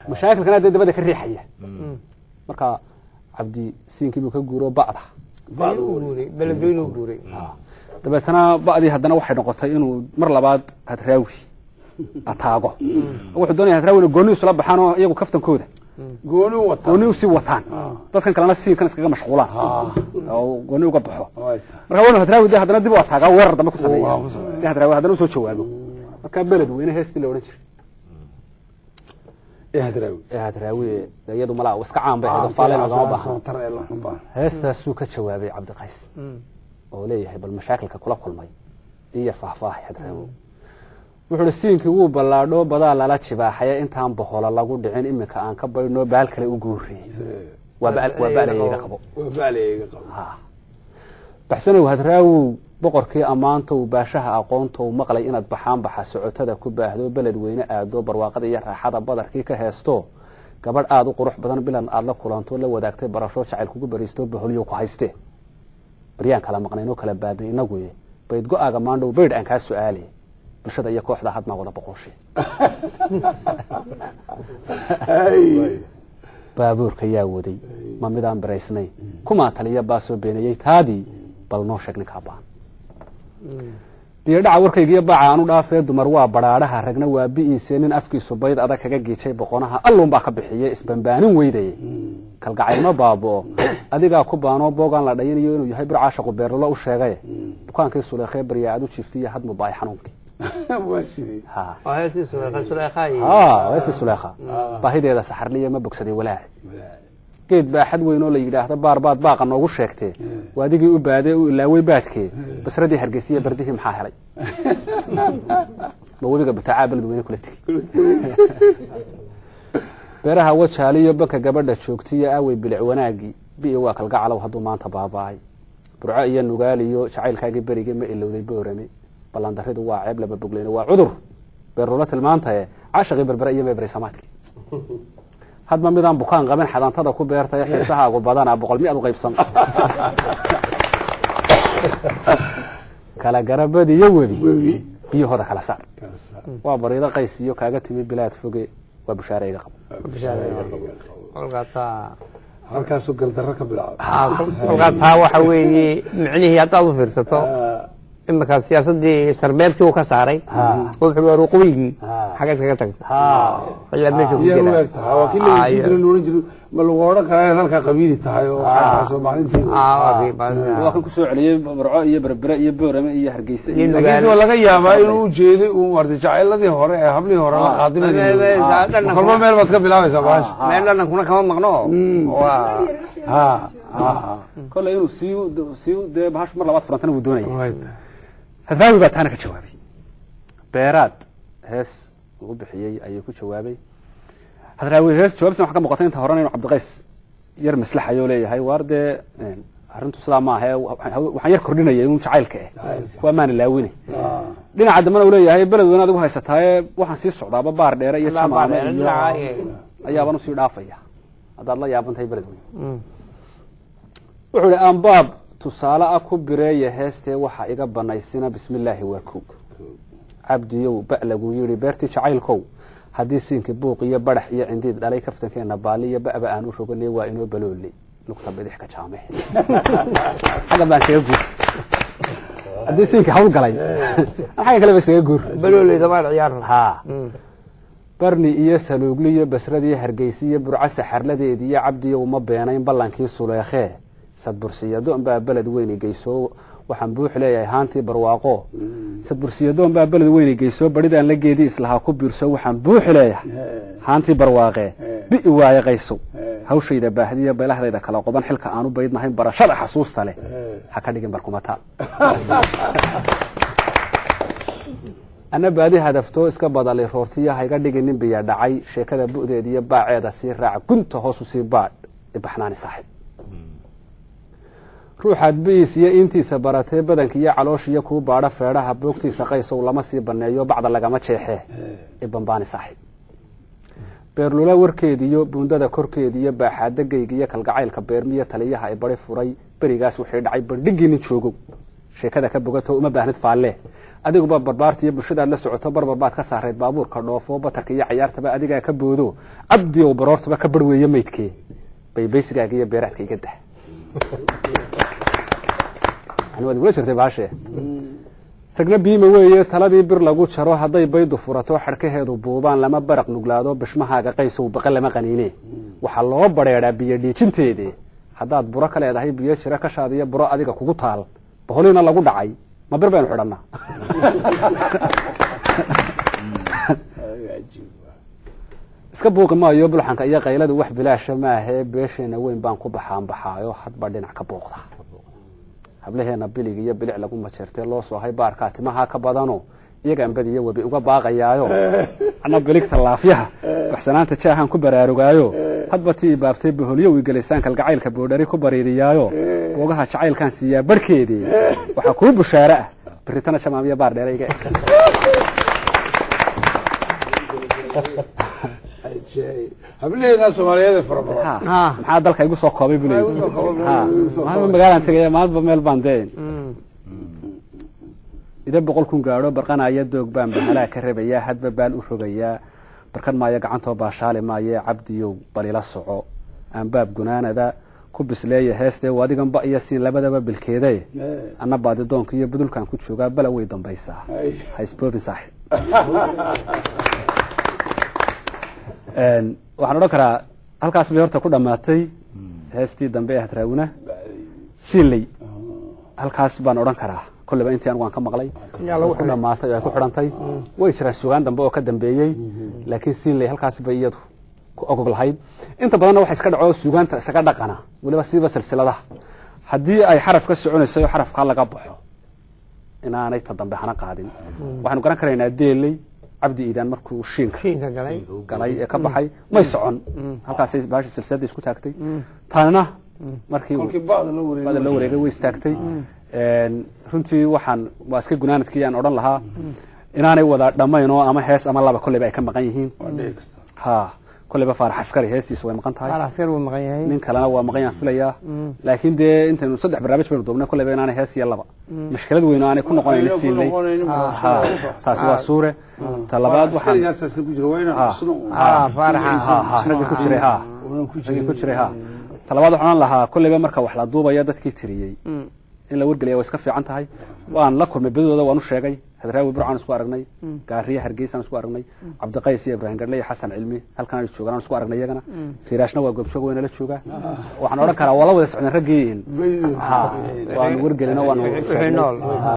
Mashaakilkana dee dabada ka riixaya. Marka Cabdi siinkii buu ka guuro ba'da. Ayuu u guuray, Beledweyne u guuray. Dabeetana ba'dii haddana waxay noqotay inuu mar labaad Hadraawi ataago. Wuxuu doonaya Hadraawi inay gooni isula baxaan oo iyagu kaftankooda gooni u wataa, gooni usii wataan, dadkan kalena siinkan iskaga mashquulaan oo gooni uga baxo. Way tahay. Marka waa Hadraawi dee haddana dib u ataagaa, weerar dambe ku sameeya. Waa ku sameeya. Si Hadraawi haddana usoo jawaabo. Marka Beled Weyne heestii la odhan jiray ee Hadraawi, ee Hadraawi dee iyadu malaa iska caan bay ahayd oo faaleen loogama baahna. Tar ee laxun baa Heestaasuu ka jawaabay Cabdiqays oo leeyahay bal mashaakilka kula kulmay iyo faahfaahay. Hadraawi wuxuu uhi: siinkii wuu ballaadho, badaa lala jibaaxaya, intaan bohola lagu dhicin iminka aan ka baydhno, baal kale u guuriyey, waa waa ba'layga qabo. Waa baalayga qabo. Baxsanow Hadraawow, boqorkii ammaantow, baashaha aqoontow, maqlay inaad baxaan baxa socotada ku baahdo, Beled Weyne aado, barwaaqada iyo raaxada badarkii ka heesto, gabadh aada u qurux badan bilan aada la kulanto, la wadaagtay barasho, jacayl kugu bariisto, boholyo ku haystee, baryaan kala maqnayn oo kala baadnay inaguye, bayd go-aaga maandhow baydh aan kaa su-aalay, bulshada iyo kooxda hadmaa wada boqoshe. Ay. Baabuurka yaa waday? Ma midaan baraysnayn kumaa taliya baasoo beenayey taadii? Bal noo sheeg ninkaa baan biyodhaca warkaygiiyo baaca aan u dhaafee. Dumar waa badhaadhaha, ragna waa bi'iise, nin afkiisu bayd adag kaga giijay boqonaha alluun baa ka bixiyey, isbambaanin weydaye, kalgacaylma baaboo adigaa ku baanoo boogaan la dhayinayo inuu yahay burcaashaqu beerlolo u sheegaye, bukaankii Suleekhee baryaa aad u jiiftiyo hadmu baay xanuunkii. Waa sidii. Ha. Waa heestii Suleekha, Suleekha iyo Ha, heestii Suleekha baahideeda saxarliya ma bogsaday walaaci geed baaxad weyn oo la yidhaahdo baar baad baaqa noogu sheegtee, waa adigii u baadee u ilaawey baadkee, basradii Hargeysiya bardihii maxaa helay? Ma webiga butaacaa Beled Weyne kula tegi? Beeraha Wajaaliyo banka gabadha joogtiyo aawey bilic wanaagii bi'i? Waa kalgacalow hadduu maanta baaba'ay Burco iyo Nugaaliyo jacaylkaagii berigii ma ilowday Boorame? Ballandaridu waa ceeb laba bogleyne, waa cudur beerula tilmaantaye, caashaqii Berbere iyo meebray samaadkii hadma midaan bukaan qabin xadantada ku beertaya, xiisahaagu badanaa 100 miyaad u qaybsan kala garabadiyo webi webi biyahooda kala saar. Kala saar. Waa bariido Qays iyo kaaga timi bilaad foge, waa bushaare iga qabo. Kolkaa taa halkaasuu galdarro ka bilaabay. Kolkaa taa waxa weeye micnihii haddaad u fiirsato imika siyaasadii sarbeebtii uu ka saaray oo wuxuu waa ruqoygii xagga iskaga tagta ilaa meesha ku yaa jira. U eg tahay waa kii la weydiin jiray, la ohan jiray ma lagu odhan karaa inaad halkaa qabiili tahay oo xaggaasoo maalintii. Waa kii waa kan kusoo celiyey Barco iyo Berbere iyo Boorame iyo Hargeysa iyo Iyo laakiinse waa laga yaabaa inuu ujeeday uun wardi jacayladii hore ee hablihii hore la qaadinay, kolba meel baad ka bilaabaysaa baasha. Meel dhanankuna kama maqno waa ha ha. Kolley inuu sii dee bahashu mar labaad furantana wuu doonaya. Way tahay. Hadraawi baa taana ka jawaabay, beeraad hees uu u bixiyey ayuu ku jawaabay Hadraawi. Hees jawaabtan waxaa ka muuqata inta horena inuu Cabdiqays yar maslaxayoo leeyahay waar dee arrintu sidaa maaha ee waxaan yar kordhinaya inuu jacaylka eh kuwa maana laawine. Dhinaca dambena uu leeyahay Beled Weyne adigu haysataaye, waxaan sii socdaaba Baar Dheere iyo Ilaa Baar Jamaame Dheere, iyo dhinaca ayaaban usii dhaafaya haddaad la yaaban tahay Beled Weyne. Wuxuu ihi: ambaab tusaale ah ku bireeya heestee, waxa iga banaysina bismillaahi waa kow. Cabdiyow ba lagu yidhi beertii jacaylkow, haddii siinkii buuq iyo badax iyo cindiid dhalay, kaftankeena baali iyo ba'ba aan u roganay, waa inoo balooli lugta bidix ka jaame, xagga baan isaga guur. Haddii siinkii hawl galay, xagga kale ba isaga guur. Balooleyda maan ciyaarno. Ha, Barni iyo Saluugli iyo Basradii Hargeysa iyo Burco saxarladeedii iyo Cabdiyow ma beenayn ballankii Suleekhee, sadbursiyadoon baa Beled Weyne geysoo, waxaan buux leeyahay haantii barwaaqo. Sadbursiyadoon baa Beled Weyne geysoo, baridaan la geedii islahaa ku biirso, waxaan buuxi leeyahay haantii barwaaqee, bi'i waaye Qaysow hawshayda baahdiya beelahdayda kala qoban, xilka aanu baydnahayn barashada xasuusta leh ha ka dhigin barkumataa. Ana baadi hadaftoo iska badalay roortiya, hayga dhigin nin biya dhacay, sheekada bu'deeda iyo baaceeda sii raac, gunta hoosu sii baadh ibaxnaani saaxib. Ruuxaad biis iyo intiisa baratee, badanka iyo calooshiyo kuu baadho feedhaha boogtiisa, Qaysow lama sii baneeyo, bacda lagama jeexee ibambaani saaxib. Beerlula warkeediyo buundada korkeediyo baaxaadagayga iyo kalgacaylka beermiyo taliyaha ay bari furay berigaas wixii dhacay, bandhigii nin joogow Sheekada ka bogato uma baahnid faalle. Adiguba barbaarta iyo bulshadaad la socoto, barbar baad ka saarayd baabuurka dhoofo, batarka iyo cayaartaba adigaa ka boodo. Cabdiyow, baroortaba ka barweeye maydkee, baybaysigaaga iyo beeraadka iga dah. Yani waad igula jirtay baashe. Ragna biima weeye taladii bir lagu jaro, hadday baydu furato xadhkaheedu buubaan, lama baraq nuglaado. Bishmahaaga qaysow baqa lama qaniine, waxaa loo badheedhaa biyo dhiijinteedii. Haddaad buro ka leedahay biyo jira ka shaadiyo, buro adiga kugu taal, boholiina lagu dhacay, ma bir baynu xidhannaa? Iska buuqi maayo bulxanka iyo qayladu, wax bilaasha maahee. Beesheena weyn baan ku baxaanbaxaayo, hadba dhinac ka buuqda. Hablaheena bilig iyo bilic lagu majeertee loo soo hay baarkaa, timaha ka badano iyagaan badiyo webi uga baaqayaayo. Ana biligta laafyaha baxsanaanta jaahan ku baraarugaayo, hadba tii baabtay boholyo igelaysaan kalgacaylka boodhari ku bariiriyaayo, boogaha jacaylkaan siiyaa barhkeedii. Waxaa kuu bushaare ah biritana jamaamiyo baar dheere iga eg. Hablaheena Soomaaliyeed ee fara badan. Maxaa dalka igu soo koobay buu leeyahay. Maalba magaalaan tegaya, maalba meel baan dee ida 100,000 gaadho barqanaya, doog baan bahalaa ka rabayaa, hadba baal u rogayaa, barkan maayo gacantoo baashaali maaye. Cabdiyow, balila soco aan baab gunaanada ku bisleeya heestee, adiganba iyo siin labadaba bilkeeday. Anna baadidoonka iyo budulkaan ku joogaa, bala way dambaysaa, ha isboobin saaxib. Waxaan odhan karaa halkaas bay horta ku dhammaatay heestii dambe ee Hadraawina Siinley. Halkaas baan odhan karaa kolleyba intii anigu aan ka maqlay ku dhamaatay oo ay ku xidhantay. Way jiraan sugaan dambe oo ka dambeeyey, laakiin Siinley halkaas bay iyadu ku ogog lahayd. Inta badanna waxa iska dhaco sugaanta isaga dhaqana, weliba siiba silsiladaha, haddii ay xaraf ka soconayso oo xarafkaa laga baxo, inaanay ta dambe hana qaadin. Waxaanu garan karaynaa Deeley Cabdi Iidaan markuu shiinka galay ee ka baxay may socon, halkaasay baasha silsiladda isku taagtay. Taanina markii bada loo wareegay way istaagtay. Runtii waxaan waa iska gunaanadkii aan odhan lahaa inaanay wada dhammayn oo ama hees ama laba kolleyba ay ka maqan yihiin. Ha, kolleyba Faarax Askari heestiisa way maqan tahay, nin kalena waa maqan yaan filayaa. Laakiin dee intaynu 3 barnaamij baynu duubnay, kolleyba inaanay hees iyo laba mashkilad weyn oo aanay ku noqonayn Siinley, taasi waa suure. Ta labaad waxaan raggi ku jiray, ha, raggii ku jiray. Ha, ta labaad waxaan odhan lahaa kolleyba marka wax la duubaya dadkii tiriyey in la wargeliya waa iska fiican tahay. Waan la kulmay badooda, waan u sheegay. Hadraawi Burcaan isku aragnay, Gaariye Hargeysaan isku aragnay, Cabdiqays iyo Ibrahim Gadhle iyo Xasan Cilmi halkan ay joogaan aan isku aragnay iyagana. Riiraashna waa goobjoog, wayna la joogaa. Waxaan odhan karaa waa la wada socdeen raggii, ha, waanu wargelino, waanu sheegnay.